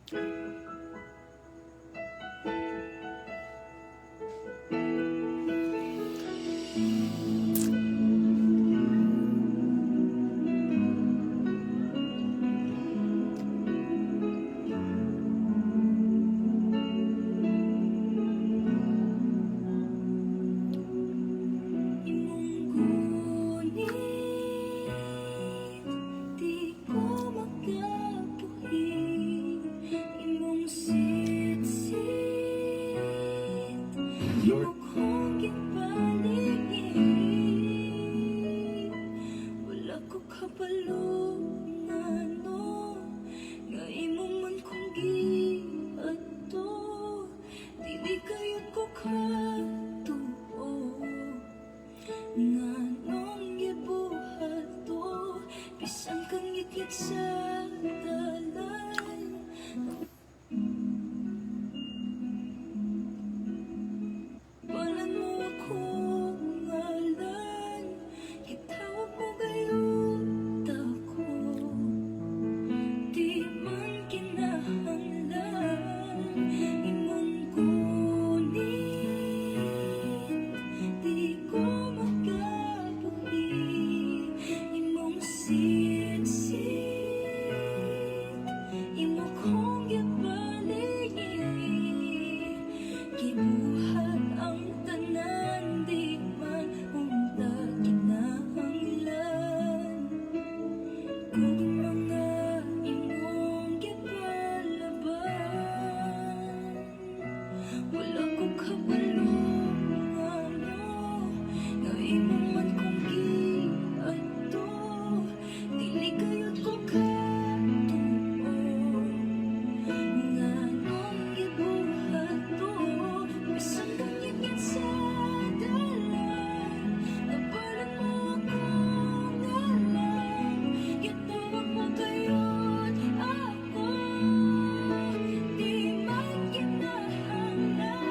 Imong gunit, di ko makabuhi. Imong sitsit, imo kong gipaligid. Wala ko kabalo ngano nga imo man kong giadto. Dili kayod ko katuo nganong gibuhat to, bisan kang ngitngit sa dalan. Balan mo akong ngalan, gitawag mo gayud ako. Di man kinahanglan. Imong gunit, di ko makabuhi. Imong sitsit, imo kong gipaligid. Gibuhat ang tanan, di man unta kinahanglan. Kung mga imong gipalaban, wala ko kabalo ngano nga imo man kong giadto. Dili kayod ko katuo nganong gibuhat to, bisan kang ngitngit sa dalan. Nabalan mo akong ngalan, gitawag mo gayud ako. Di man kinahanglan.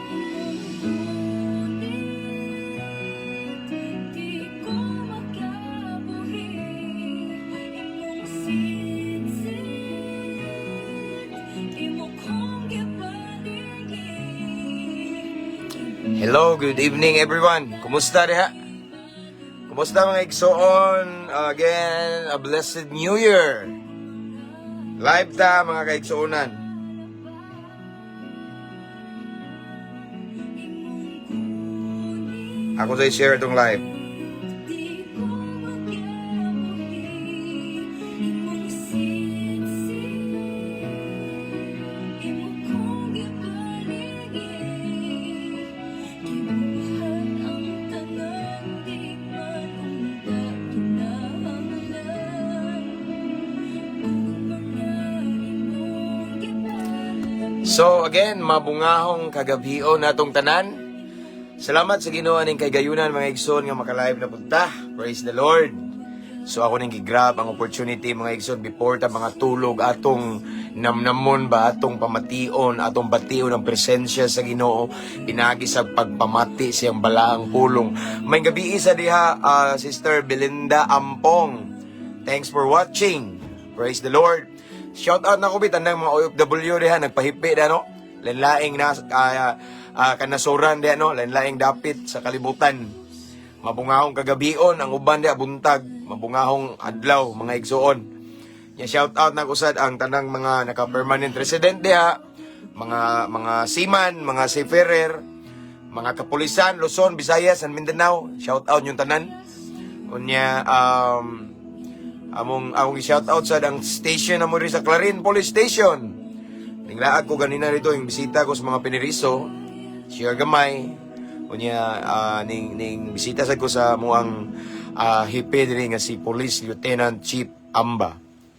Imong gunit, di ko makabuhi. Imong sitsit, imo kong gipaligid. Hello, good evening, everyone. Kumusta diha? Kumusta, mga igsoon? Again, a blessed New Year. Live ta, mga kaigsuonan. Imong gunit, Ako sa share itong live. di ko makabuhi. Imong sitsit, imo kong gipaligid. Gibuhat ang tanan, di man unta kinahanglan. Kung mga imong gipalaban. So again, mabungahong kagabhion natong tanan. Salamat sa Ginoo aning kay gayunan, mga igsoon, nga makalive na punta. Praise the Lord. So ako ning gigrab ang opportunity, mga igsoon, before ta mga tulog, atong namnamon ba, atong pamation, atong bation ang presensya sa Ginoo pinagi sa pagpamati siyang balaang pulong. May gabi isa diha, Sister Belinda Ampong. Thanks for watching. Praise the Lord. Shout out na ko bi tanang mga OFW diha nagpahipi da no. Lain-laing na kanasuran diha no, lain-laing dapit sa kalibutan. Mabungahong kagabion ang uban diha buntag, mabungahong adlaw, mga igsuon. Nya shout out na usad ang tanang mga naka-permanent resident diha, mga seaman, mga seafarer, mga kapulisan, Luzon, Visayas, and Mindanao. Shout out yung tanan. Unya among akong i-shout out sa ang station na mo rin sa Clarin Police Station. Ninglaag ko ganina rito yung bisita ko sa mga piniriso, siya gamay. Unya ning ning bisita sad ko sa muang hipe diri nga si Police Lieutenant Chief Amba.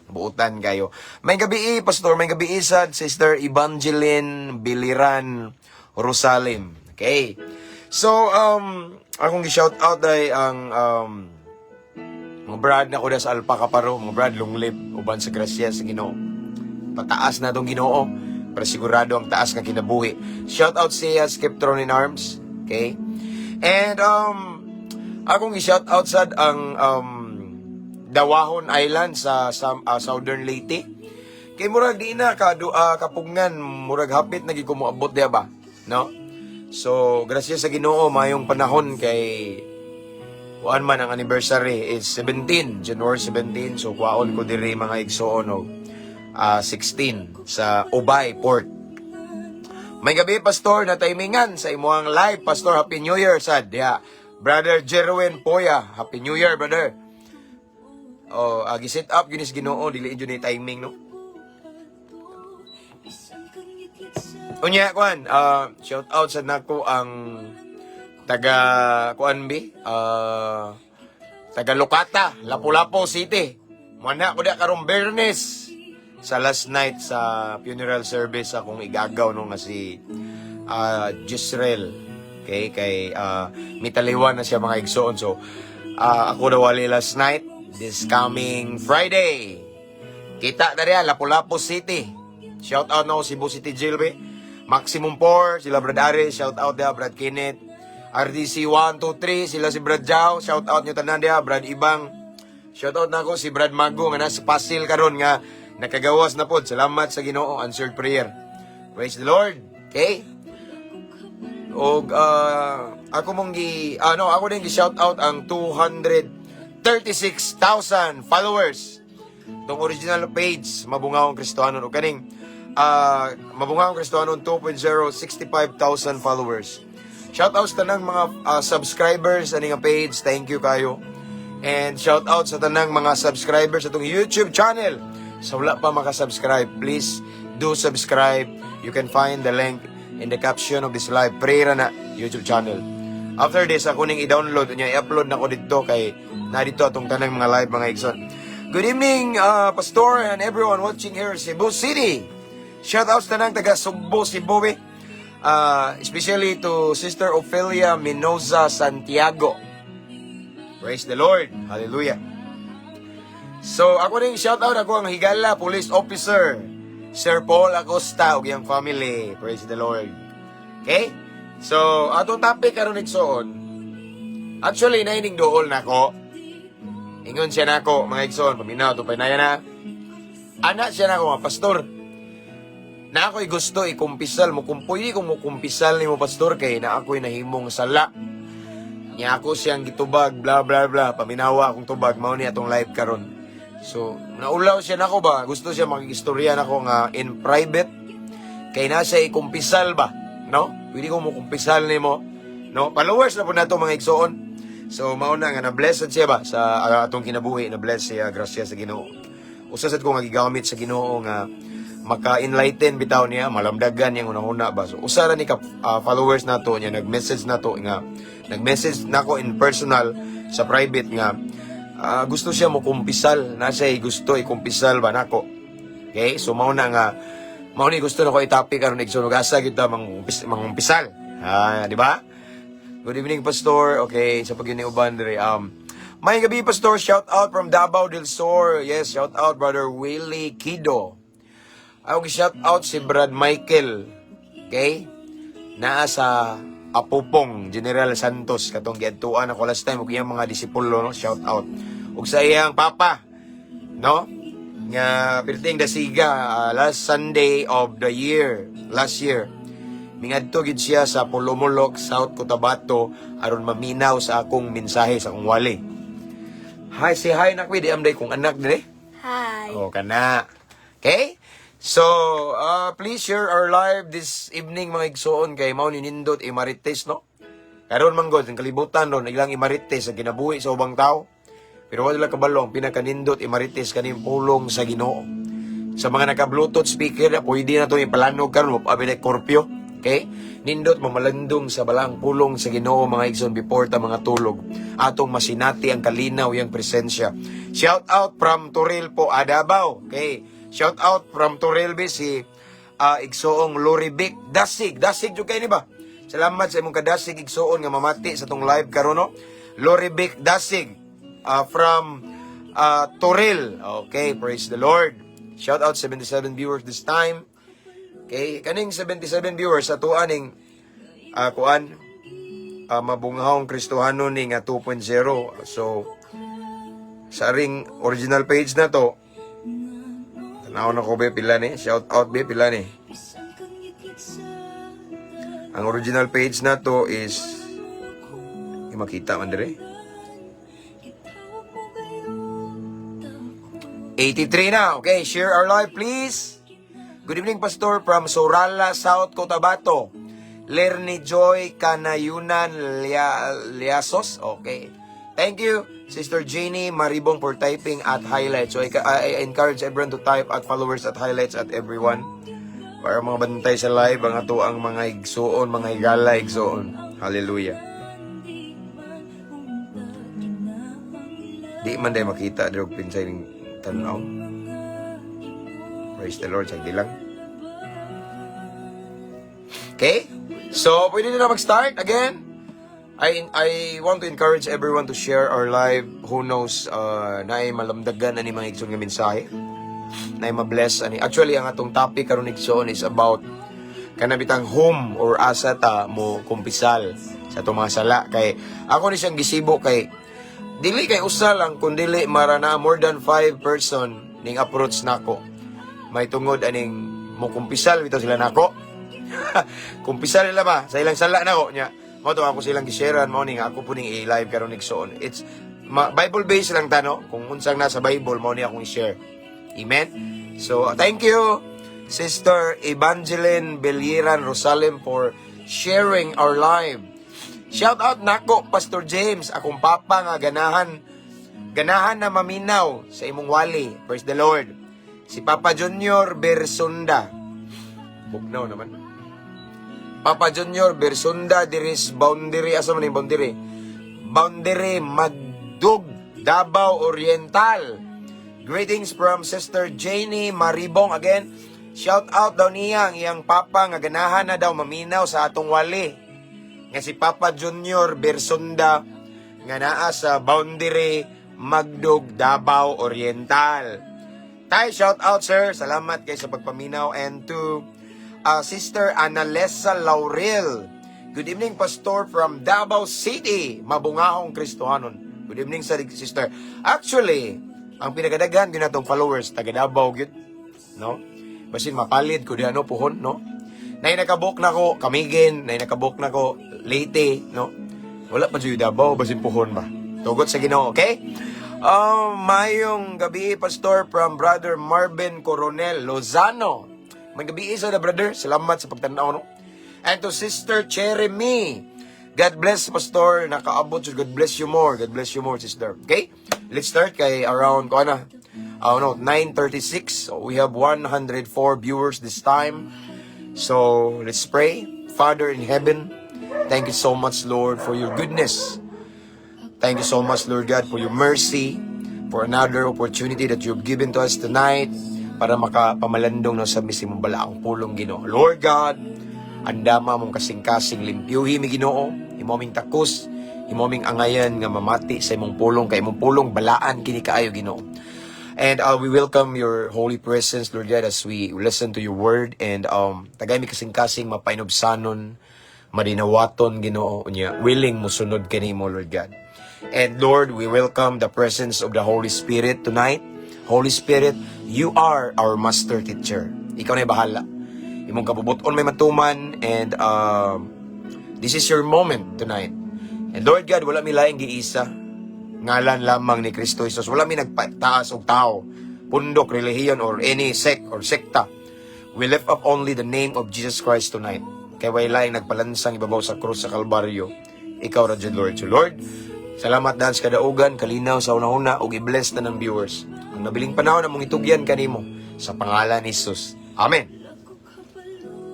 Buutan kayo. May gabi, Pastor, may gabi sad Sister Evangeline Biliran Rosalim. Okay. So akong i-shout out ay ang mga brad na ko na sa Alpa Kaparo, mga brad, long live uban sa grasya sa Ginoo. Pataas na tong Ginoo para sigurado ang taas nga kinabuhi. Shout out siya Skiptron in Arms, okay? And akong i-shout out sad ang Dawahon Island sa Southern Leyte. Kay murag di na ka kapugngan, murag hapit na gid ko moabot diha ba, no? So, grasya sa Ginoo mayong panahon kay kuan man ang anniversary is 17, January 17. So kuwaon ko diri, mga igsoon, og 16 sa Ubay Port. May gabi, Pastor, na timingan sa imuang live, Pastor. Happy New Year sad diha. Brother Jerwin Poya, Happy New Year, brother. Oh, gi-set up gyud ni sa Ginoo, dili jud ni timing, no. Bisan kang ngitngit sa Unya kuan, shout out sa nako ang taga kuan bi, taga Lucata, Lapu-Lapu City. Muna ko da karong Bernes sa last night sa funeral service akong igagaw, no, nga si Jisrael. Okay, kay mitaliwan na siya, mga igsoon. So ako nawali last night, this coming Friday. Kita na riyan, Lapu-Lapu City. Shout out na ako Cebu City Jail, be. Maximum 4, sila Brad Aris, shout out diha, Brad Kenneth. RDC 1, 2, 3, sila si Brad Jao, shout out nyo tanan diha, Brad Ibang. Shout out na ako si Brad Mago nga nasa Pasil karon nga nakagawas na pod. Salamat sa Ginoo, answered prayer. Praise the Lord. Okay? Og ako mong gi ano, ako din gi shout out ang 236,000 followers tong original page Mabungahong Kristohanon ug kaning Mabungahong Kristohanon 2.0, 65,000 followers. Shout out sa tanang mga subscribers ani nga page, thank you kayo. And shout out sa tanang mga subscribers sa atong YouTube channel. Sa wala pa maka-subscribe, please do subscribe. You can find the link in the caption of this live. Prayer na YouTube channel. After this, ako ning i-download niya, i-upload na ko dito kay na dito atong tanang mga live, mga igsoon. Good evening, Pastor and everyone watching here in Cebu City. Shout out sa tanang taga Sugbo, Cebu, eh. Especially to Sister Ophelia Minoza Santiago. Praise the Lord. Hallelujah. So, ako rin shout out ako ang Higala Police Officer, Sir Paul Acosta ug iyang family. Praise the Lord. Okay? So, atong topic karon, igsoon. Actually, naining duol nako. Ingon siya nako, mga igsoon, paminaw to painaya na. Ana siya nako, mga pastor. Na ako'y gusto ikumpisal mo kung pwede kong mukumpisal nimo, Pastor, kay na ako'y nahimong sala. Nya ako siyang gitubag, bla bla bla, paminawa akong tubag. Mao ni atong live karon. So, naulaw siya nako ba? Gusto siya makikistorya nako nga in private kay nasa ikumpisal ba, no? Pwede ko mo kumpisal nimo, no? Followers na po nato, mga igsoon. So, mao na nga na blessed siya ba sa atong kinabuhi, na bless siya, grasya sa Ginoo. Usa sad ko nga gigamit sa Ginoo nga maka-enlighten bitaw niya, malamdagan niyang una-una ba. So, usa ra ni ka followers nato niya nag-message nato nga nag-message nako in personal sa private nga gusto siya mo kumpisal, na siya gusto ikumpisal ba nako. Okay? So mao na nga mao ni gusto nako i-topic karon, igsoon, asa kita mangumpisal. Ah, di ba? Good evening, Pastor. Okay, sa pag uban dire. May gabi, Pastor. Shout out from Davao del Sur. Yes, shout out Brother Willie Kido. Ako shout out si Brad Michael. Okay? Naa sa Apupong, General Santos, katong giadtuan ako last time ug iyang mga disipulo, no? Shout out. Ug sa iyang papa, no? Nga perting dasiga last Sunday of the year, last year. Mingadto gid siya sa Polomolok, South Cotabato aron maminaw sa akong mensahe sa akong wali. Hi, say hi na di amday kong anak dire. Hi. Oh, kana. Okay? So, please share our live this evening, mga igsoon, kay mao ni nindot imarites, no? Karon man gud ang kalibutan ron ilang imarites sa kinabuhi sa ubang tao. Pero wala kabalo ang pinakanindot imarites kaning pulong sa Ginoo. Sa mga naka-Bluetooth speaker na pwede na to ipalanog karon mo abi na korpyo. Okay? Nindot mamalandong sa balang pulong sa Ginoo, mga igsoon, before ta mga tulog. Atong masinati ang kalinaw yang presensya. Shout out from Toril po, Adabao. Okay? Shout out from Toril be si Igsoong Loribic Dasig. Dasig jud kay ni ba? Salamat sa imong kadasig, igsoon, nga mamati sa tong live karon, no. Loribic Dasig from Toril. Okay, praise the Lord. Shout out 77 viewers this time. Okay, kaning 77 viewers sa tuwa ning kuan Mabunghawng Kristohanon ni nga 2.0. So sa ring original page na to, Tanaw na ko be pila ni. Shout out be pila ni. Bisan kang ngitngit sa Ang original page na to is makita man dire. Gitawag mo gayud ako. 83 na. Okay, share our live, please. Good evening, Pastor, from Surala, South Cotabato. Lerny Joy Kanayunan Liasos. Okay. Thank you, Sister Janie Maribong, for typing at highlights. So I encourage everyone to type at followers, at highlights, at everyone. Para mga bantay sa live, ang ato ang mga igsuon, mga higala igsuon. Hallelujah. Di man unta kinahanglan. Di man day makita diri og pinsay ning tan-aw. Praise the Lord, sagdi lang. Okay? So, pwede na mag-start again. I want to encourage everyone to share our live. Who knows, naay malamdagan ani mga igsoon nga mensahe. Naay ma-bless ani. Actually, ang atong topic karon, igsoon, is about kanabitang home or asa ta mo kumpisal sa atong mga sala, kay ako ni siyang gisibo kay dili kay usa lang kun dili marana more than five person ning approach nako may tungod aning mo kumpisal bitaw sila nako, kumpisal nila ba sa ilang sala nako nya. Mo to ako silang gisharean, mo ni nga ako po ning i-live karon, igsoon. It's Bible based lang tano, kung unsang nasa Bible mo ni akong i-share. Amen. So thank you, Sister Evangeline Belieran Rosalem, for sharing our live. Shout out nako, Pastor James, akong papa nga ganahan ganahan na maminaw sa imong wali. Praise the Lord. Si Papa Junior Bersunda. Bugnaw naman. Papa Junior Bersunda diris boundary, asa man yung boundary? Boundary Magdug, Davao Oriental. Greetings from Sister Janie Maribong again. Shout out daw niya ang iyang papa nga ganahan na daw maminaw sa atong wali. Nga si Papa Junior Bersunda nga naa sa boundary Magdug, Davao Oriental. Tay, shout out, sir. Salamat kay sa pagpaminaw. And to Sister Analesa Laurel. Good evening, Pastor, from Davao City. Mabungahong Kristohanon. Good evening sa sister. Actually, ang pinakadaghan gyud natong followers taga Davao gyud, no? Basin mapalid ko di ano puhon, no? Nay nakabuk na ko Camiguin, nay nakabuk na ko Leyte, no? Wala pa jud Davao, basin puhon ba. Tugot sa Ginoo, okay? Mayong gabi, Pastor, from Brother Marvin Coronel Lozano. May gabi isa na, brother. Salamat sa pagtanaw, no? And to Sister Jeremy. God bless, Pastor. Nakaabot. So God bless you more. God bless you more, sister. Okay? Let's start kay around, ko na, no, 9:36. So we have 104 viewers this time. So let's pray. Father in heaven, thank you so much, Lord, for your goodness. Thank you so much, Lord God, for your mercy, for another opportunity that you've given to us tonight para makapamalandong na sa mismong balaang pulong, Ginoo. Lord God, andama mong kasing-kasing, limpyuhi mi, Ginoo, imo aming takos, imo aming angayan nga mamati sa imong pulong kay imong pulong balaan kini kaayo, Ginoo. And we welcome your holy presence, Lord God, as we listen to your word and tagay mi kasing-kasing mapainubsanon, madinawaton, Ginoo, unya willing musunod kanimo, Lord God. And Lord, we welcome the presence of the Holy Spirit tonight. Holy Spirit, you are our master teacher. Ikaw na bahala. Imong kabubuton may matuman and this is your moment tonight. And Lord God, wala mi laing giisa. Ngalan lamang ni Kristo Jesus. Wala mi nagpataas og tao, pundok, relihiyon, or any sect or sekta. We lift up only the name of Jesus Christ tonight. Kay way laing nagpalansang ibabaw sa krus sa Kalbaryo. Ikaw ra jud, Lord. So Lord, salamat dahil sa kadaugan, kalinaw sa una-una, ug i-bless na ng viewers. Ang nabiling panahon among itugyan kanimo sa pangalan ni Jesus. Amen.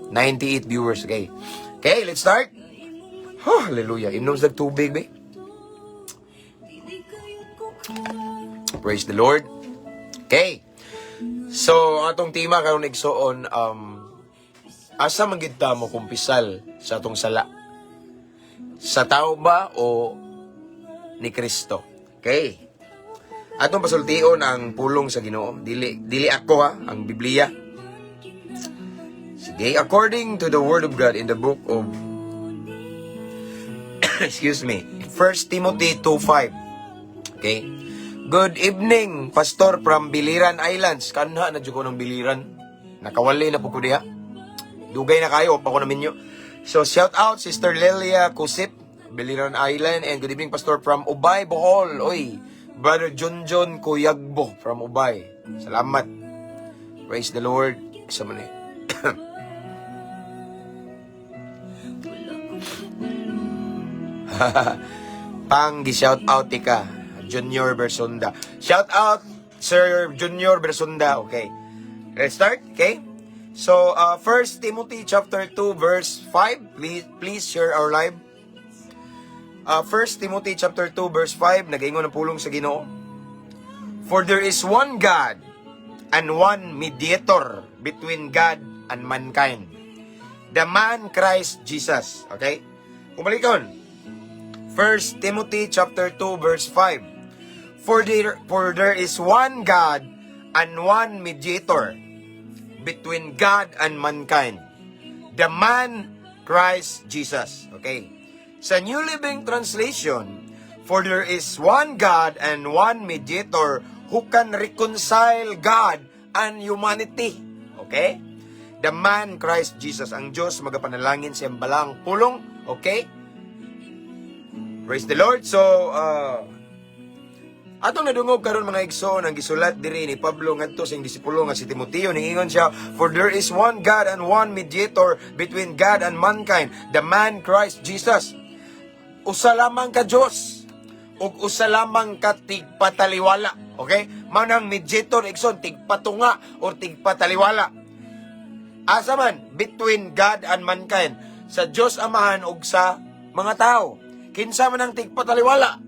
98 viewers, okay. Okay, let's start. Oh, hallelujah. Inom sa tubig, be. Dili kayot ko ka. Praise the Lord. Okay. So, ang atong tema karon, igsoon, asa man gid ta mo kumpisal sa atong sala? Sa tao ba o ni Kristo? Okay. Atong pasultion ang pulong sa Ginoo. Dili dili ako ha, ang Biblia. Sige, according to the word of God in the book of, excuse me, 1 Timothy 2:5. Okay? Good evening, Pastor from Biliran Islands. Kanha na jud ko ng Biliran. Nakawali na po ko diha. Dugay na kayo, pa ko na minyo. So, shout out Sister Lilia Kusip, Biliran Island, and good evening, Pastor from Ubay, Bohol. Oy, Brother Junjun Kuyagbo from Ubay. Salamat. Praise the Lord. Isa man eh. Wala kong kabalo. Pang gi-shout out ka, Junior Bersunda. Shout out, Sir Junior Bersunda. Okay. Let's start, okay? So, 1 Timothy chapter 2 verse 5. Please, please share our live. 1 Timothy chapter 2 verse 5, nagaingon ang pulong sa Ginoo. "For there is one God and one mediator between God and mankind, the man Christ Jesus." Okay? Kung balikon, 1 Timothy chapter 2 verse 5. For there is one God and one mediator between God and mankind, the man Christ Jesus. Okay. Sa New Living Translation, "For there is one God and one mediator who can reconcile God and humanity." Okay? The man Christ Jesus. Ang Diyos magapanalangin sa iyang balaang pulong. Okay? Praise the Lord. So, atong nadungog karon, mga igsoon, ang gisulat diri ni Pablo ngadto sa iyang disipulo nga si Timoteo. Niingon siya, "For there is one God and one mediator between God and mankind, the man Christ Jesus." Usa lamang ka Dios ug usa lamang ka tigpataliwala. Okay? Mao nang mediator, igsoon, tigpatunga or tigpataliwala. Asa man? Between God and mankind. Sa Dios Amahan ug sa mga tao. Kinsa man ang tigpataliwala?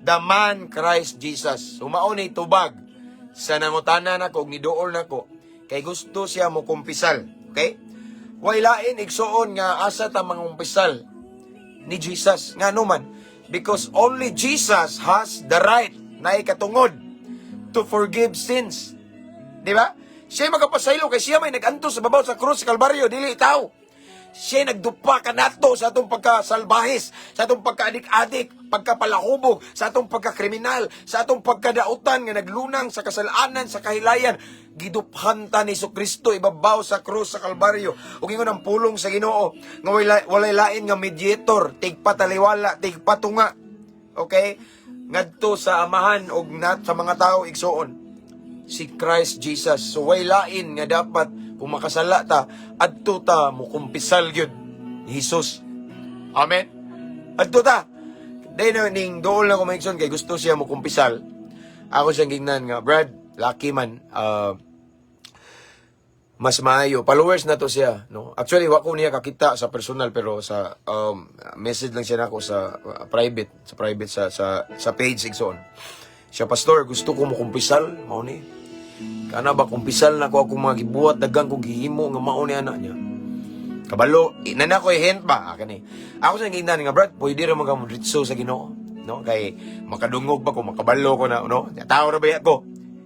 The man Christ Jesus. So mao ni tubag sa nangutana nako ug niduol nako kay gusto siya mo kumpisal. Okay? Way lain, igsuon, nga asa ta mangumpisal ni Jesus. Ngano man? Because only Jesus has the right na ikatungod to forgive sins. Di ba? Siya magapasaylo kay siya may nag-antos sa babaw sa krus sa Kalbaryo, dili itaw. Siya nagdupa kanato sa atong pagkasalbahis, sa atong pagkaadik-adik, pagkapalahubog, sa atong pagkakriminal, sa atong pagkadautan nga naglunang sa kasalanan, sa kahilayan. Giduphan ta ni Kristo ibabaw sa krus sa Kalbaryo. Ug ingon ang pulong sa Ginoo nga walay lain nga mediator, tigpataliwala, tigpatunga. Okay? Ngadto sa Amahan og nat sa mga tao, igsuon, si Christ Jesus. So way lain nga dapat kung makasala ta, adto ta mukumpisal gyud ni Jesus. Amen. Adto ta. Dahil na ning dool na ko, mga igsoon, kay gusto siya mukumpisal. Ako siyang gingnan nga, "Brad, lucky man, mas maayo. Followers na to siya, no? Actually, wa ko niya kakita sa personal pero sa message lang siya nako sa private, sa private sa page, igsoon. Siya, "Pastor, gusto ko mo kumpisal, mao ni. Kana ba kumpisal na ko akong mga gibuhat, dagang kong gihimo nga mao ni ana niya." Kabalo, nana ko hint ba kani. Ako sa gingnan nga, "Brad, pwede ra man ka mo diretso sa Ginoo, no? Kay makadungog ba ko, makabalo ko na, no? Tao ra ba ko?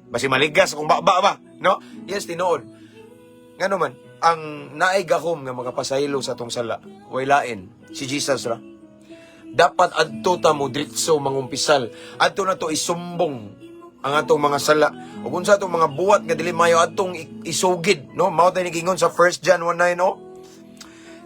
Basi maligas akong baba ba, no?" Yes, tinuod. Ngano man, ang naay gahom nga makapasaylo sa atong sala, way lain, si Jesus ra. Dapat adto ta mo diretso mangumpisal. Adto na to isumbong ang atong mga sala. Ug unsa atong mga buhat nga dili mayo atong isugid, no? Mao tay giingon sa 1 John 1:9, oh.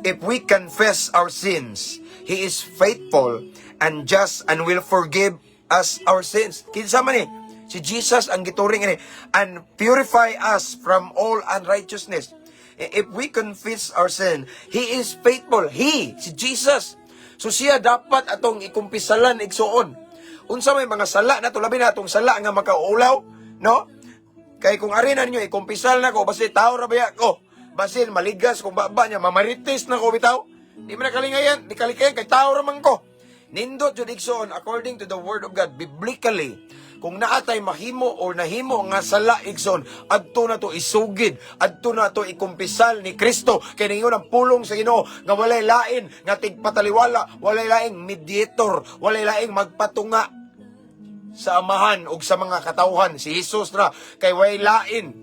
"If we confess our sins, He is faithful and just and will forgive us our sins." Kinsa man ni? Si Jesus ang gituring ini, "And purify us from all unrighteousness." If we confess our sin, He is faithful. He, si Jesus. So siya dapat atong ikumpisalan, igsuon. Unsa may mga sala na to, labi na atong sala nga makaulaw, no? Kay kung ari na ninyo, ikumpisal na ko, basi tao ra ba ko? Basin maligas kung baba niya, mamarites na ko bitaw. Di man na kalingayan, di kalikayan, kay tao ra man ko. Nindot jud, igsoon, according to the word of God, biblically, kung naatay mahimo or nahimo nga sala, igsoon, adto na to isugid, adto na to ikumpisal ni Kristo. Kay ningon ang pulong sa Ginoo nga walay lain nga tigpataliwala, walay laing mediator, walay laing magpatunga sa Amahan ug sa mga katawhan, si Jesus ra, kay way lain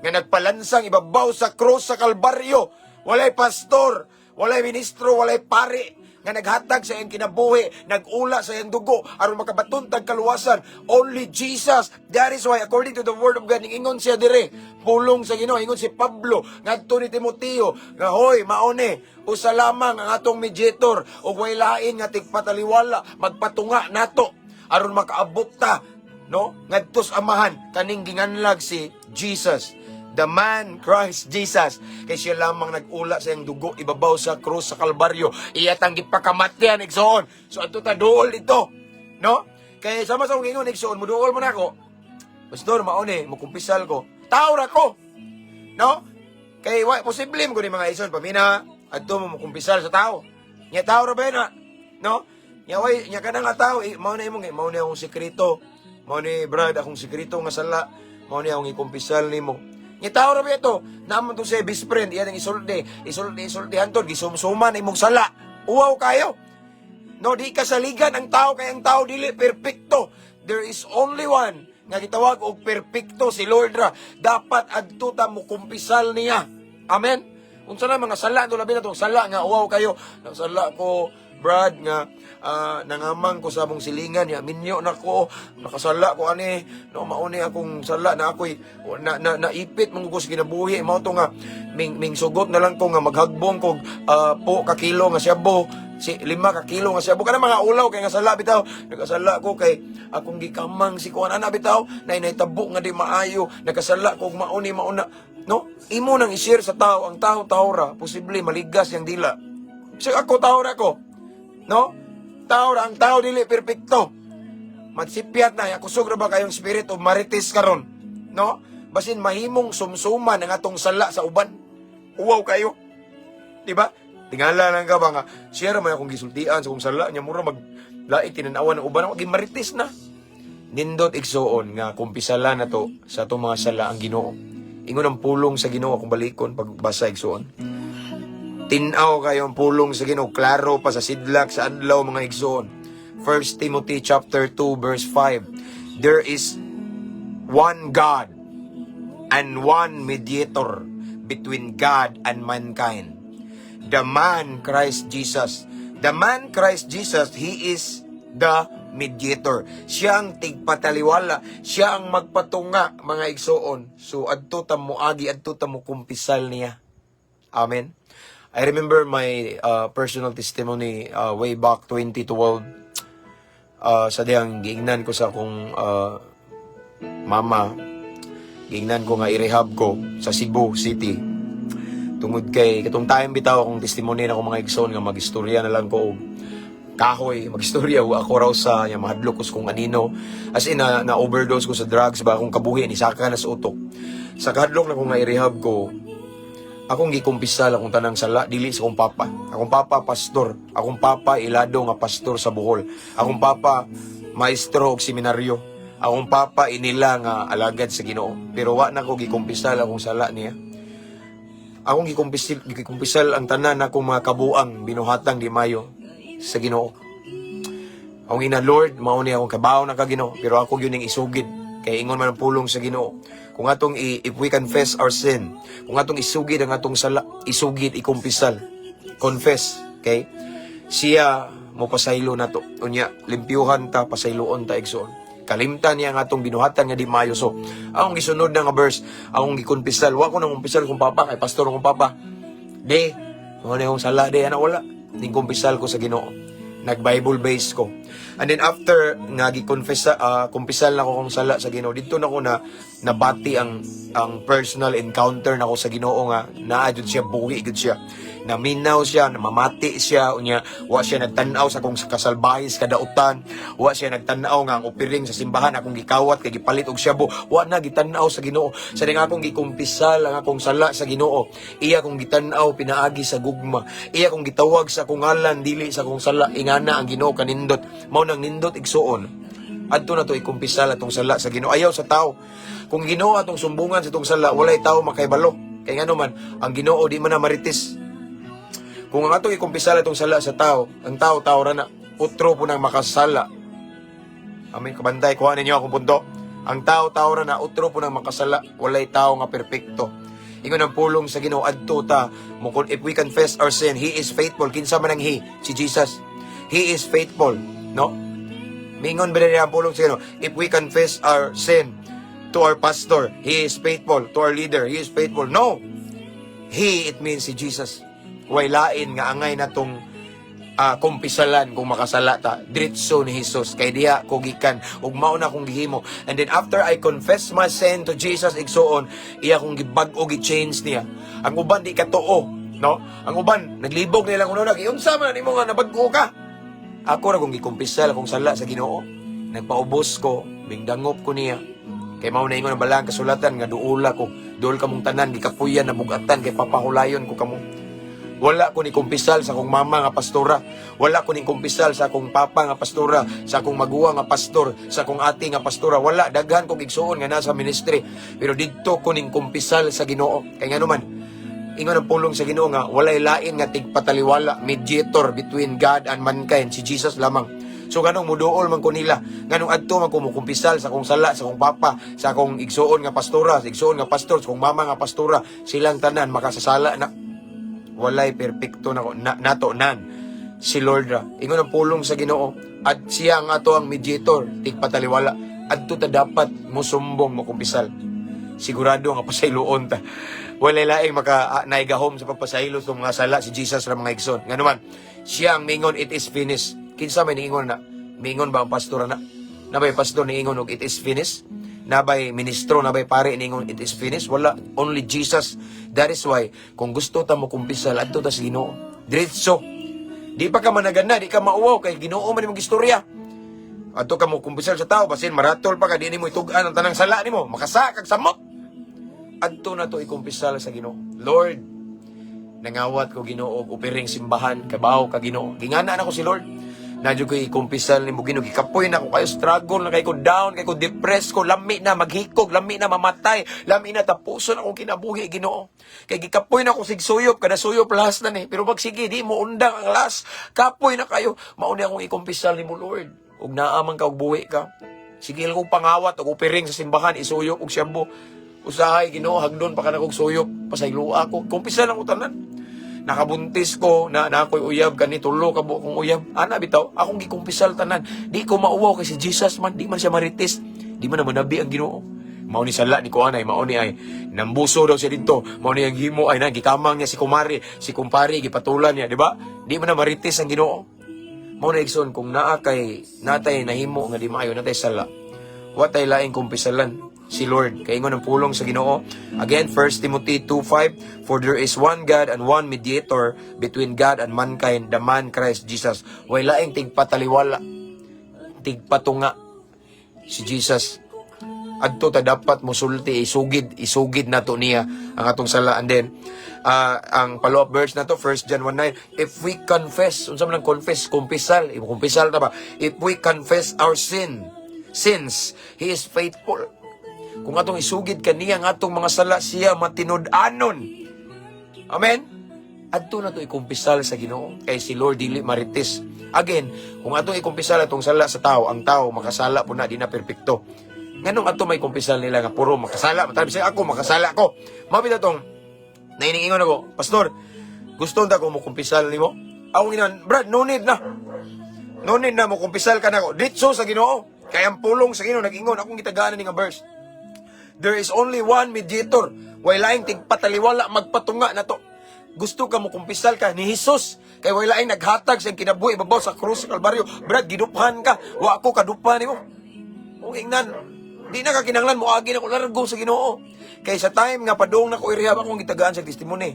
nga nagpalansang ibabaw sa krus sa Kalbaryo. Walay pastor, walay ministro, walay pari. nga naghatag sa iyang kinabuhi, nagula sa iyang dugo aron makabaton tag kaluwasan. Only Jesus. That is why, according to the word of God, ingon siya dire, pulong sa Ginoo, ingon si Pablo ngadto ni Timoteo nga, "Hoy, mao ni usa lamang ang atong mediator ug way lain nga tigpataliwala magpatunga nato aron makaabot ta, no, ngadto sa Amahan, kaning ginganlag si Jesus, the man Christ Jesus, kay siya lamang nag-ula sa iyang dugo ibabaw sa krus sa Kalbaryo. Iya tang gipakamatyan, igsoon. So adto ta duol dito, no? Kay sama sa akong ingon, igsoon, muduol mo nako, "Pastor, mao ni mukumpisal ko." Tao ra ko, no? Kay wa posible mo ni, mga igsoon, pamina adto mo mukumpisal sa tao nya, tao ra ba yun, no? Nya way nya kanang nga tao, eh, mao na imong, eh, mao ni akong sekreto, mao ni, Brad, akong sekreto nga sala, mao ni akong ikumpisal nimo. Nya tao ra ba ito? Naman to siya best friend, iyan ang isulti, isulti, isulti hantod gisumsuman imong sala. Uwaw kayo. No, di ka saligan ang tao kay ang tao dili perpekto. There is only one nga gitawag og perpekto, si Lord ra. Dapat adto ta mo kumpisal niya. Amen. Unsa na mga sala do, labi na tong sala nga uwaw kayo. Nasala ko, Brad, nga nangamang ko sa among silingan ya, minyo na ko, nakasala ko ani, no? Mauni akong sala na ako'y na, na naipit man ko sa kinabuhi, mao to nga ming, ming sugot na lang ko nga maghagbong ko po ka kilo nga syabo, si 5 ka kilo nga syabo." Kana mga ulaw kay nga sala bitaw. "Nakasala ko kay akong gikamang si kuan ana bitaw na nahitabo nga di maayo. Nakasala ko og mauni mauna," no? Imo nang i-share sa tao, ang tao tao ra, posible maligas yang dila. So ako, tao ra ko, no? Tao ra, ang tao dili perpekto. Magsipyat na, kusog ra ba kayong spirit of marites karon, no? Basin mahimong sumsuman ang atong sala sa uban. Uwaw kayo. Di ba? Tingala lang ka ba nga, siya ra man akong gisultian sa akong sala niya, mura mag laing tinanawan ng uban ako, gimarites na. Nindot, igsuon, nga kumpisala na to sa atong mga sala ang Ginoo. Ingon ang pulong sa Ginoo, kung balikon pagbasa, igsuon. Tinaw kayo ang pulong sa Ginoo, klaro pa sa sidlak sa adlaw, mga igsoon. 1 Timothy chapter 2 verse 5. There is one God and one mediator between God and mankind, the man Christ Jesus. The man Christ Jesus, he is the mediator. Siya ang tigpataliwala, siya ang magpatunga, mga igsoon. So adto ta moagi, adto ta mo kumpisal niya. Amen. I remember my personal testimony way back 2012, sa dihang giingnan ko sa akong mama, giingnan ko nga i-rehab ko sa Cebu City tungod kay katong time bitaw, akong testimony na akong, mga igsoon, nga magistorya na lang ko og kahoy, magistorya og ako raw sa nya mahadlok ko sa kung anino, as in na overdose ko sa drugs ba, akong kabuhi ni saka na sa utok. Sa kahadlok na ko nga i-rehab ko, akong gikumpisal akong tanang sala, dili sa akong papa. Akong papa pastor, akong papa ilado nga pastor sa Bohol. Akong papa maestro og seminaryo. Akong papa inila nga alagad sa Ginoo. Pero wa na ko gikumpisal akong sala niya. Akong gikumpisal ang tanan akong mga kabuang binuhatang di mayo sa Ginoo. Akong ina, "Lord, mao ni akong kabaw na ka, Ginoo," pero ako gyud ning isugid kay ingon man ang pulong sa Ginoo. Kung atong if we confess our sin, kung atong isugid ang atong sala, isugid, ikumpisal, confess, okay? Siya mo pasaylo nato. Unya, limpyuhan ta, pasayloon ta, igsoon. Kalimtan niya ang atong binuhatan nga di maayo. So, akong gisunod na nga verse, akong gikumpisal. Wa ko nang kumpisal kong papa, kay pastor kong papa. "De, mao na akong sala, de," ana, wala. Ning kumpisal ko sa Ginoo. Nag-Bible base ko. And then after nga gikonfessa, kumpisal na ko kong sala sa Ginoo, dito na ko na nabati ang personal encounter nako sa Ginoo nga naa jud siya, buhi gud siya. Naminaw siya, namamati siya, unya wa siya nagtan-aw sa akong kasalbahis kadautan, wa siya nagtan-aw nga ang opiring sa simbahan akong gikawat kay gipalit og shabu, wa na gitan-aw sa Ginoo. Sa ding akong gikumpisal ang akong sala sa Ginoo, iya kong gitan-aw pinaagi sa gugma, iya kong gitawag sa akong ngalan, dili sa akong sala, ingana ang Ginoo kanindot. Mao nang nindot, igsuon. Adto na to ikumpisal atong sala sa Ginoo. Ayaw sa tao. Kung Ginoo atong sumbungan sa itong sala, walay tao makaibalo. Kay ngano man, ang Ginoo di man na marites. Kung ang atong ikumpisal atong sala sa tao, ang tao tao ra na, utro po nang makasala. Amen, kabantay, kuha ninyo akong punto. Ang tao tao ra na, utro po nang makasala, walay tao nga perpekto. Ingon ang pulong sa Ginoo, adto ta mo, if we confess our sin, He is faithful. Kinsa man ang He? Si Jesus. He is faithful, no? Mingon ba niya ang pulong sa Ginoo? If we confess our sin to our pastor, He is faithful. To our leader, He is faithful. No. He, it means si Jesus. Way lain nga angay natong kumpisalan kung makasala ta. Diretso ni Jesus. Kay diha ko gikan. Ug mao na akong gihimo. And then after I confess my sin to Jesus, igsuon, iya kong gibag-o, gi-change niya. Ang uban di katuo, no? Ang uban naglibog nila kuno, nag-iunsa man nimo nga nabag-o ka. Ako ra kong gikumpisal akong sala sa Ginoo. Nagpaubos ko, mingdangop ko niya. Kay mao na ingon ang balang kasulatan nga duula ko, duol kamong tanan gikapuyan na bugatan kay papahulayon ko kamo. Wala ko ni kumpisal sa akong mama nga pastora. Wala ko ni kumpisal sa akong papa nga pastora, sa akong maguwang nga pastor, sa akong ate nga pastora. Wala, daghan kong igsuon nga nasa ministry. Pero didto ko ning kumpisal sa Ginoo. Kay ngano man, ingon ang pulong sa Ginoo nga walay lain nga tigpataliwala, mediator between God and mankind, si Jesus lamang. So ganong muduol man ko nila, nganong adto man ko mukumpisal sa akong sala sa akong papa, sa akong igsuon nga pastora, sa igsuon nga pastor, sa akong mama nga pastora, silang tanan makasasala na, walay perpekto na, nato nan, si Lord ra. Ingon ang pulong sa Ginoo at siya ang ato ang mediator, tigpataliwala. Adto ta dapat musumbong, mukumpisal. Sigurado nga pasayloon ta. Walay laing maka naigahom sa pagpasaylo sa mga sala, si Jesus ra, mga igsoon. Ngano man, siya ang mingon, "It is finished." Kinsa may niingon na? Mingon ba ang pastor na? Nabay pastor niingon og "It is finished"? Nabay ministro, nabay pare niingon "It is finished"? Wala, only Jesus. That is why kung gusto ta mo kumpisal, adto ta sa Ginoo. Diretso. Di pa ka managana, di ka mauwaw kay Ginoo man imong istorya. Adto ka mo kumpisal sa tao, basin maratol pa ka, di nimo itug-an ang tanang sala nimo, makasa kag samok. Adto na to ikumpisal sa Ginoo. Lord, nangawat ko, Ginoo, og upiring simbahan, kabaw ka, Ginoo. Gingana na ko si Lord. Na ko ikumpisal nimo, Ginoo, gikapoy na ko kayo, struggle na kay ko, down kay ko, depressed ko, lami na maghikog, lami na mamatay, lami na tapuson akong kinabuhi, Ginoo. Kay gikapoy na ko sig suyop, kada suyop last na ni. Pero pag sige, di mo undang ang last. Kapoy na kayo. Mao ni akong ikumpisal nimo, Lord. Ug naa man ka og buhi ka. Sige kong pangawat og upiring sa simbahan, isuyop og shabu. Usahay, Ginoo, hagdon pa ka na kog suyop, pasayloa ko. Kumpisal lang ko tanan. Nakabuntis ko na na ako'y uyab kani, tulo ka buok kong uyab. Ana bitaw, akong gikumpisal tanan. Di ko mauwaw kay si Jesus man, di man siya marites. Di man na manabi ang Ginoo. Mao ni sala ni kuanay, mao ni ay nambuso daw siya didto. Mao ni ang himo ay na gikamang niya si kumari, si kumpare gipatulan niya, di ba? Di man na marites ang Ginoo. Mao na, igsoon, kung naa kay natay nahimo nga di maayo, natay sala, wa tay laing kumpisalan, si Lord. Kay ingon ang pulong sa Ginoo. Again, 1 Timothy 2:5, "For there is one God and one mediator between God and mankind, the man Christ Jesus." Way laing tigpataliwala, tigpatunga, si Jesus. Adto ta dapat musulti, isugid, isugid nato niya ang atong sala. And then, ang follow-up verse nato, 1 John 1:9, if we confess, unsa man ang confess? Kumpisal, kumpisal ta ba? If we confess our sins, He is faithful. Kung atong isugid kaniya ang atong mga sala, siya matinud-anon. Amen? Adto na to ikumpisal sa Ginoo kay si Lord dili marites. Again, kung atong ikumpisal atong sala sa tao, ang tao makasala po na, di na perpekto. Nganong ato may kumpisal nila nga puro makasala? Matabi siya ako, makasala ko. Mabita tong nainingingon ako, "Pastor, gusto ta ko mo kumpisal nimo." Ako ginan, "Brad, no need na. No need na mo kumpisal ka na ako. Ditso sa Ginoo." Kay ang pulong sa Ginoo nag-ingon, akong gitagaan ni nga verse. There is only one mediator. Way laing tigpataliwala, magpatunga na to. Gusto ka mo kumpisal ka ni Jesus. Kay way laing naghatag sa iyang kinabuhi babaw sa krus sa Kalbaryo. Brad, giduphan ka. Wa ko kaduphan nimo. Kung ingnan, di na ka kinahanglan mo agi na ko largo sa Ginoo. Kay sa time nga padung na ko i-rehab, akong gitagaan sa testimony.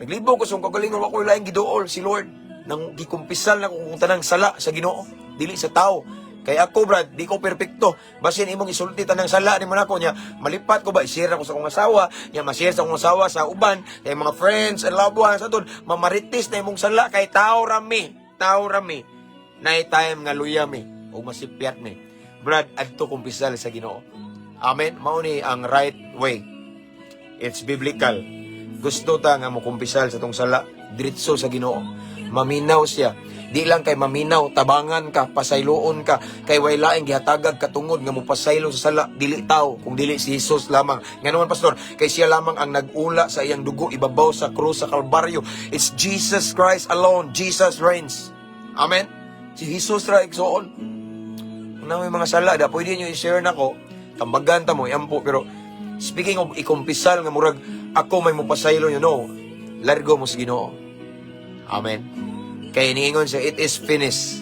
Naglibog ko sa akong kagalingon, wa ko laing giduol, si Lord. Nang gikumpisal na ko kung tanang sala sa Ginoo, dili sa tao. Kay ako, Brad, di ko perpekto. Basin imong isulti tanang sala nimo nako niya, malipat ko ba, i-share ako sa akong asawa, niya ma-share sa akong asawa sa uban, kay mga friends and loved ones aton, mamarites na imong sala kay tao rami, tao rami. Nay time nga luya mi o masipyat mi. Brad, adto kumpisal sa Ginoo. Amen. Mao ni ang right way. It's biblical. Gusto ta nga mo kumpisal sa tong sala, diretso sa Ginoo. Maminaw siya. Di lang kay maminaw, tabangan ka, pasayloon ka, kay way laing gihatagag katungod nga mopasaylo sa sala, dili tao, kung dili si Jesus lamang. Nga naman, Pastor, kay siya lamang ang nag-ula sa iyang dugo ibabaw sa krus sa Kalbaryo. It's Jesus Christ alone. Jesus reigns. Amen? Si Jesus ra, igsoon. Kung na may mga sala, da pwede nyo i-share nako, tambagan ta mo, iampo, pero speaking of ikumpisal nga murag ako may mopasaylo nyo, no, largo mo sa Ginoo. Amen. Kay niingon siya, "It is finished."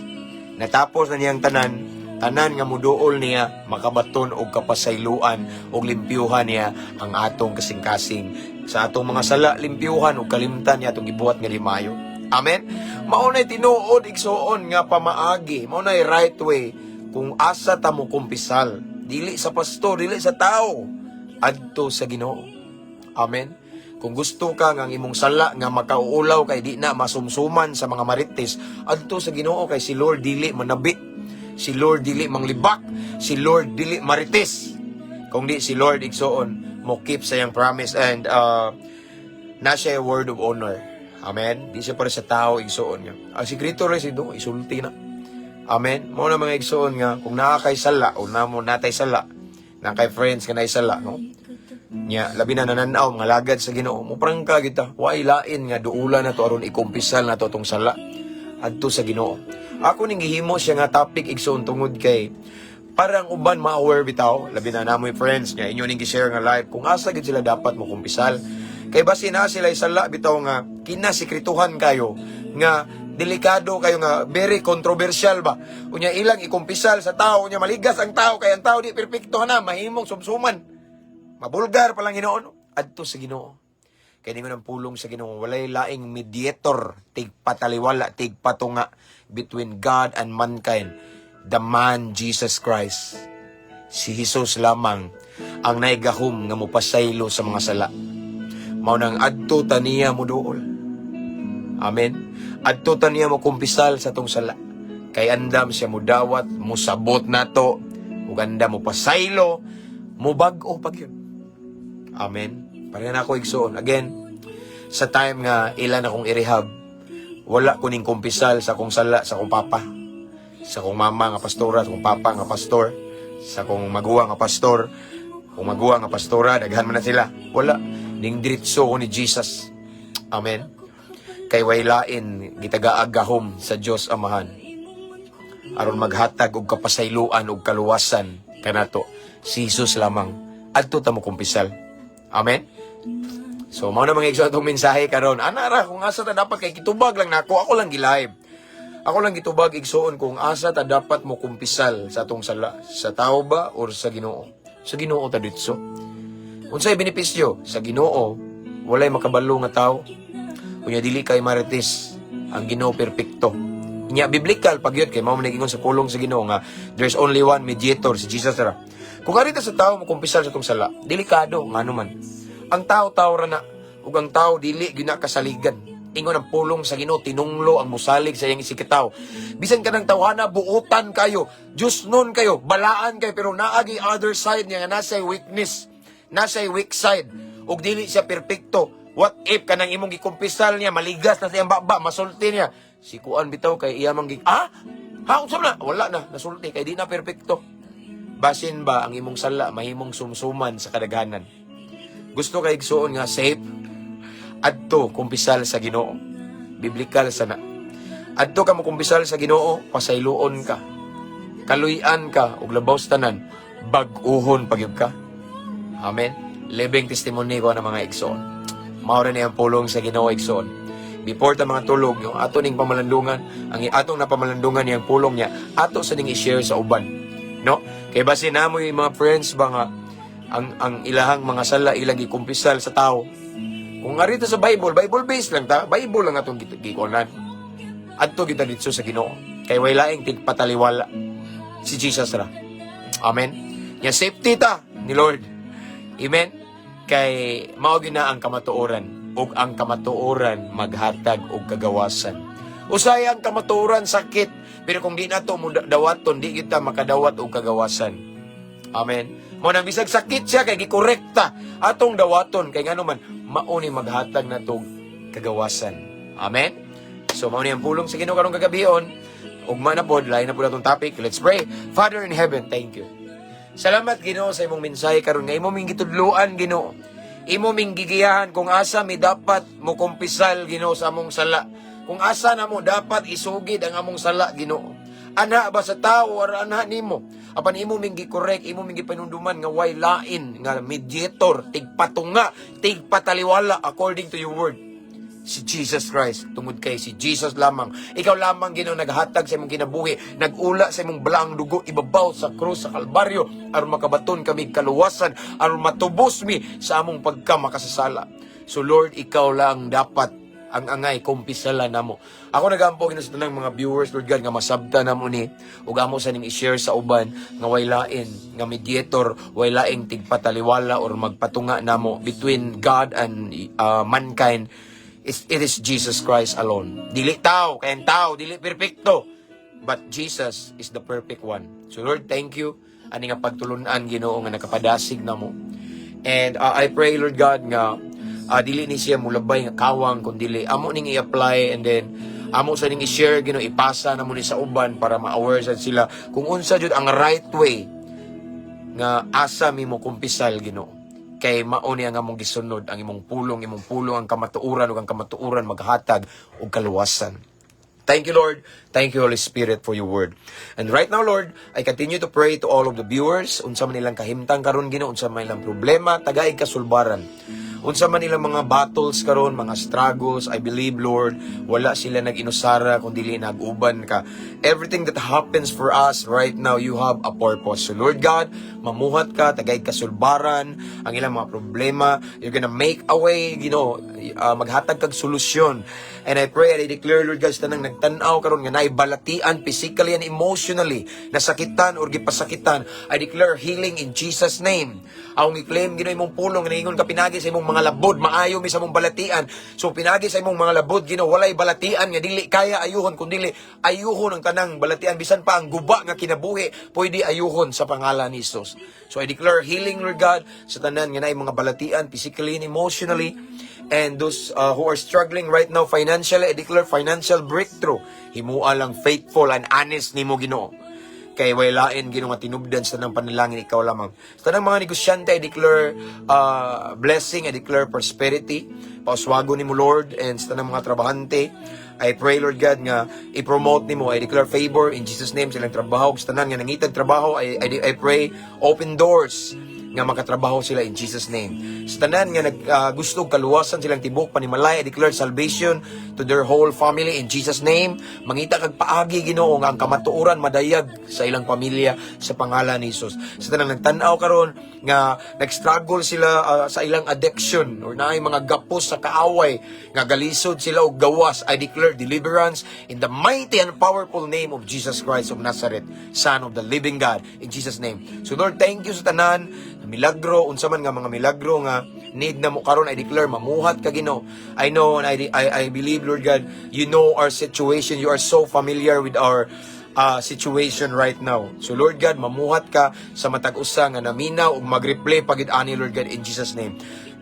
Natapos na niyang tanan, tanan nga muduol niya, makabaton og kapasayloan og limpyuhan niya ang atong kasing-kasing. Sa atong mga sala, limpyuhan og kalimtan niya atong gibuhat nga limayo. Amen? Mao nay tinuod, igsoon, nga pamaagi, mao nay right way kung asa ta mo kumpisal. Dili sa pastor, dili sa tao, adto sa Ginoo. Amen. Kung gusto ka nga ang imong sala nga makauulaw kay di na masumsuman sa mga marites, adto sa Ginoo kay si Lord dili manabi. Si Lord dili manglibak, si Lord dili marites. Kung di si Lord, igsoon, mo keep sa iyang promise and na siya word of honor. Amen. Di siya para sa tao, igsoon, nga. Ang sikreto rin si do isulti na. Amen. Mao na, mga igsoon, nga kung naa kay sala o namo natay sala, naa kay friends ka na sala, no? Nya, labi na nananaw, mga lagad sa Ginoo, mo prangka kita, way lain nga duula na to aron ikumpisal na to atong sala adto sa Ginoo. Ako ning gihimo siya nga topic, igsoon, tungod kay parang uban ma-aware bitaw, labi na namoy friends nga inyo ning gi-share nga live kung asa gid sila dapat mo kumpisal. Kay basin na sila sala bitaw nga kinasekrituhan kayo nga delikado kayo nga very controversial ba. Unya ilang ikumpisal sa tao, unya maligas ang tao kay ang tao di perpekto na mahimong sumsuman. Mabulgar pa lang Ginoo. Adto sa Ginoo. Kay ningon ang pulong sa Ginoo, walay laing mediator, tigpataliwala, tigpatunga between God and mankind, the man Jesus Christ. Si Jesus lamang ang naigahom nga mopasaylo sa mga sala. Mao nang adto ta niya moduol. Amen. Adto ta niya mo kumpisal sa tong sala. Kay andam siya mudawat, musabot nato, ug andam mo pasaylo, mubag-o pag yun. Amen. Pareha na ako, igsoon. Again, sa time nga ilan akong i-rehab, wala ko ning kumpisal sa akong sala sa akong papa, sa akong mama nga pastora, sa akong papa nga pastor, sa akong maguwang nga pastor, kung maguwang nga pastora, daghan man na sila. Wala. Ning diretso ko ni Jesus. Amen. Kay way lain gitagaag gahom sa Dios Amahan aron maghatag og kapasayloan og kaluwasan kanato. Si Jesus lamang. Adto ta mo kumpisal. Amen. So, mao na, mga igsoon, atong mensahe karon. Ana ra kung asa ta dapat kay kitubag lang nako, ako lang gi-live. Ako lang gitubag, igsoon, kung asa ta dapat mo kumpisal sa atong sala, sa tao ba or sa Ginoo. Sa Ginoo ta ditso. Unsay benepisyo? Sa Ginoo, walay makabalo nga tao. Unya dili kay marites. Ang Ginoo perpekto. Nya biblical pag yun kay mao man ingon sa pulong sa Ginoo nga there's only one mediator, si Jesus ra. Kung ari ta sa tao mo kumpisal sa atong sala, delikado ngano man. Ang tao tao ra na ug ang tao dili gyud na kasaligan. Ingon ang pulong sa Ginoo, tinunglo ang musalig sa iyang isigkatawo. Bisan kanang tawhana buutan kayo, Diyos nun kayo, balaan kayo, pero naagi other side niya nga nasa weakness, nasa weak side ug dili siya perpekto. What if kanang imong gikumpisal niya, maligas na siyang baba, masulti niya. Si kuan bitaw kay iya mang ah? Ha, unsa man na? Wala na, nasulti kay di na perpekto. Basin ba ang imong sala mahimong sumsuman sa kadaghanan. Gusto kay, igsuon, nga safe, adto kumpisal sa Ginoo. Biblical sana. Adto ka mo kumpisal sa Ginoo, pasayloon ka. Kaluy-an ka ug labaw sa tanan, bag-uhon pagyud ka. Amen. Living testimony ko ng mga igsoon. Mao ra ni ang pulong sa Ginoo, igsoon. Before ta mga tulog, yung ato ning pamalandungan, ang atong napamalandungan niyang pulong niya, ato sa ning i-share sa uban. No? Kay basin namo yung mga friends ba nga ang ilahang mga sala ilang gikumpisal sa tao. Kung arita sa Bible, Bible based lang ta, Bible lang atong gikuanan. Adto kita ditso sa Ginoo. Kay way laing tigpataliwala. Si Jesus ra. Amen. Ya safety ta ni Lord. Amen. Kay mao gyud na ang kamatuoran ug ang kamatuoran maghatag og kagawasan. Usay ang kamatuoran sakit, pero kung di nato mo dawaton, di kita makadawat og kagawasan. Amen. Mo nang bisag sakit siya kay gikorekta, atong dawaton kay ngano man mao ni maghatag natog kagawasan. Amen. So mao ni ang pulong sa Ginoo karong kagabion. Ugma na pod, lain na pod atong topic. Let's pray. Father in heaven, thank you. Salamat, Ginoo, sa imong mensahe karon nga imo ming gitudloan, Ginoo. Imo ming gigiyahan kung asa mi dapat mo kumpisal, Ginoo, sa among sala. Kung asa na mo dapat isugid ang among sala, Ginoo. Anha ba sa tao or anha nimo? Apan imo ming gi-correct, imo ming gipanunduman nga way lain nga mediator, tigpatunga, tigpataliwala according to your word, si Jesus Christ. Tungod kay si Jesus lamang. Ikaw lamang, Ginoo, naghatag sa imong kinabuhi, nagula sa imong balaang dugo ibabaw sa krus sa Kalbaryo aron makabaton kami kaluwasan, aron matubos mi sa among pagka makasasala. So Lord, ikaw lang dapat ang angay kumpisala namo. Ako nagampo, Ginoo, sa tanang mga viewers, Lord God, nga masabta namo ni ug amo sa ning i-share sa uban nga way lain nga mediator, way laing tigpataliwala or magpatunga namo between God and mankind. It is Jesus Christ alone. Dili tao, kay ang tao dili perpekto. But Jesus is the perfect one. So Lord, thank you ani nga pagtulunan, Ginoo, nga nakapadasig namo. And I pray, Lord God, nga dili ni siya mulabay nga kawang kun dili amo ning i-apply and then amo sa ning i-share, Ginoo, ipasa namo ni sa uban para ma-aware sad sila kung unsa jud ang right way nga asa mi mo kumpisal, Ginoo, kay mao ni ang among gisunod ang imong pulong. Imong pulong ang kamatuoran ug ang kamatuoran maghatag og kaluwasan. Thank you, Lord. Thank you, Holy Spirit, for your word. And right now, Lord, I continue to pray to all of the viewers. Unsa man ilang kahimtang karon, Ginoo, unsa man ilang problema, tagaig kasulbaran. Unsa man ilang mga battles karon, mga struggles, I believe, Lord, wala sila nag-inusara kung dili nag-uban ka. Everything that happens for us right now, you have a purpose. So, Lord God, mamuhat ka, tagaig kasulbaran ang ilang mga problema. You're gonna make a way, maghatag kag solusyon. And I pray and I declare, Lord God, sa tanang nagtan-aw karon nga naay balatian physically and emotionally, nasakitan or gipasakitan, I declare healing in Jesus' name. Akong i-claim, Ginoo, imong pulong nga ningon ka pinagi sa imong mga labod, maayo mi sa imong balatian. So pinagi sa imong mga labod, Ginoo, walay balatian nga dili kaya ayuhon kun dili ayuhon ang tanang balatian, bisan pa ang guba nga kinabuhi, pwede ayuhon sa pangalan ni Jesus. So I declare healing, Lord God, sa tanan nga naay mga balatian physically and emotionally. And those who are struggling right now financially, I declare financial breakthrough. Himua lang faithful and honest nimo, Ginoo. Kay way lain, Ginoo, nga tinubdan sa tanang panalangin, ikaw lamang. Sa tanang mga negosyante, I declare blessing, I declare prosperity. Pauswago nimo, Lord, and sa tanang mga trabahante, I pray, Lord God, nga i-promote nimo. I declare favor in Jesus' name sa ilang trabaho. Sa tanan nga nangitag trabaho, I pray open doors nga makatrabaho sila in Jesus' name. Sa tanan nga nag gusto og kaluwasan silang tibok panimalay, I declare salvation to their whole family in Jesus' name. Mangita kag paagi, Ginoo, nga ang kamatuoran madayag sa ilang pamilya sa pangalan ni Jesus. Sa tanan nagtan-aw karon nga nag-struggle sila sa ilang addiction or naay mga gapos sa kaaway nga galisod sila og gawas, I declare deliverance in the mighty and powerful name of Jesus Christ of Nazareth, Son of the living God, in Jesus' name. So Lord, thank you sa tanan milagro, unsa man nga mga milagro nga need na mo karon, I declare mamuhat ka, Ginoo. I know and I believe, Lord God, you know our situation. You are so familiar with our situation right now. So Lord God, mamuhat ka sa matag usa nga naminaw ug mag-replay pagid ani, Lord God, in Jesus' name.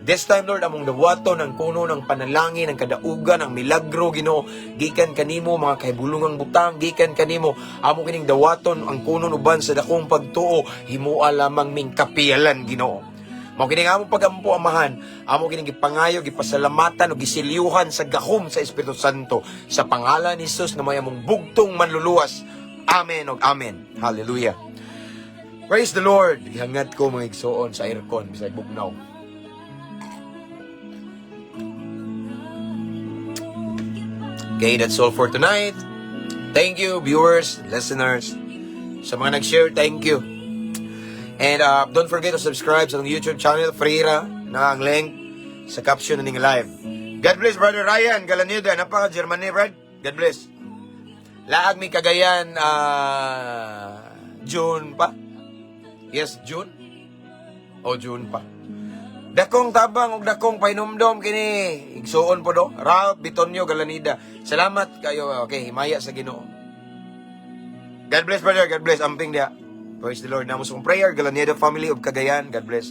This time, Lord, among dawaton ang kuno ng panalangin, ang kadaugan, ang milagro, Ginoo, gikan kanimo, mga kahibulungang butang, gikan kanimo. Amo kining dawaton ang kuno uban sa dakong pagtuo, himua lamang ming kapiyalan, Ginoo. Mao kini nga among pagampo, Amahan, amo kining gipangayo, gipasalamatan ug gisilyuhan sa gahom sa Espiritu Santo sa pangalan ni Jesus nga may among bugtong manluluwas. Amen ug amen. Hallelujah. Praise the Lord. Gihangat ko, mga igsoon, sa aircon bisag bugnaw. Okay, that's all for tonight. Thank you, viewers, listeners. Sa mga nag-share, thank you. And don't forget to subscribe sa akong YouTube channel, Freira, na ang link sa caption ng live. God bless, Brother Ryan Galanida. Napaka Germany, Brad. God bless. Laag mi Cagayan, June pa. Yes, June. O June pa. Dakong tabang ug dakong pahinumdom kini igsuon po do. Ralph Bitonio Galanida. Salamat kayo. Okay, himaya sa Ginoo. God bless, brother. God bless. Amping dia. Praise the Lord. Namo sa prayer Galanida family of Cagayan. God bless.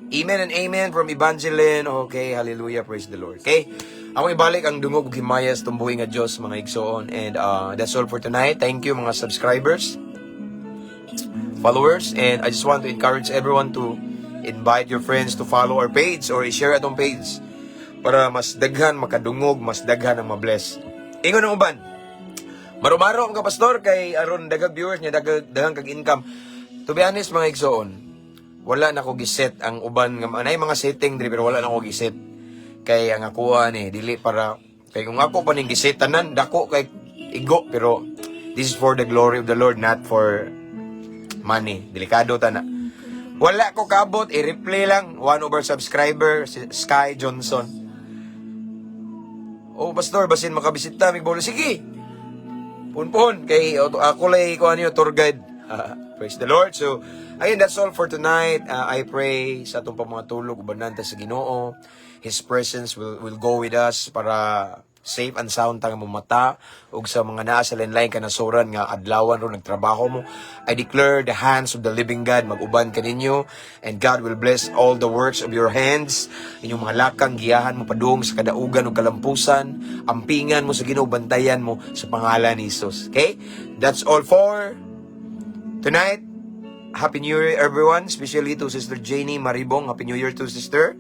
Amen and amen from Evangeline. Okay, hallelujah, praise the Lord. Okay? Ako ibalik ang dungog ug himaya sa tumbuhi nga Dios, mga igsoon, and that's all for tonight. Thank you, mga subscribers, followers, and I just want to encourage everyone to invite your friends to follow our page or i-share atong page para mas daghan makadungog, mas daghan ang mabless. Ingon ang uban, "Marumaro ka, pastor, kay aron daghang viewers niya, daghang kag income." To be honest, mga igsoon, wala na ko giset ang uban nga anay mga setting diri, pero wala na ko giset. Kay ang akuha ni dili para kay kung ako pa ning giset tanan, dako kay igo, pero this is for the glory of the Lord, not for money. Delikado ta na. Wala ko kabot, i-replay lang one over subscriber, si Sky Johnson. "Oh, pastor, basin makabisita mig bolo." Sige. Punpon kay ako lay ko ano tour guide. Praise the Lord. So, ayun, that's all for tonight. I pray sa atong pamangatulog, ubanan ta sa Ginoo. His presence will go with us para safe and sound ta nga mumata ug sa mga naa sa lain kanasoran nga adlawan ron nagtrabaho mo, I declare the hands of the living God mag-uban kaninyo and God will bless all the works of your hands. Inyong mga lakang giyahan mo padung sa kadaugan ug kalampusan, ampingan mo sa Ginoo, bantayan mo sa pangalan ni Jesus. Okay, that's all for tonight. Happy New Year, everyone, especially to Sister Janie Maribong. Happy New Year to Sister.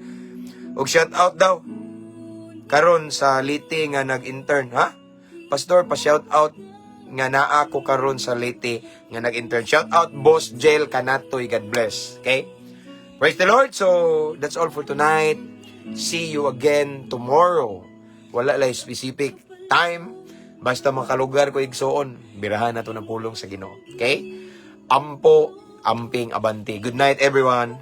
Ug shout out daw karon sa Leyte nga nag-intern, ha? "Pastor, pa shout out nga naa ko karon sa Leyte nga nag-intern." Shout out, Boss Jail Kanatoy. God bless. Okay? Praise the Lord. So, that's all for tonight. See you again tomorrow. Wala lay specific time. Basta makalugar ko, igsoon, birahan na to ng pulong sa Ginoo. Okay? Ampo, amping, abante. Good night, everyone.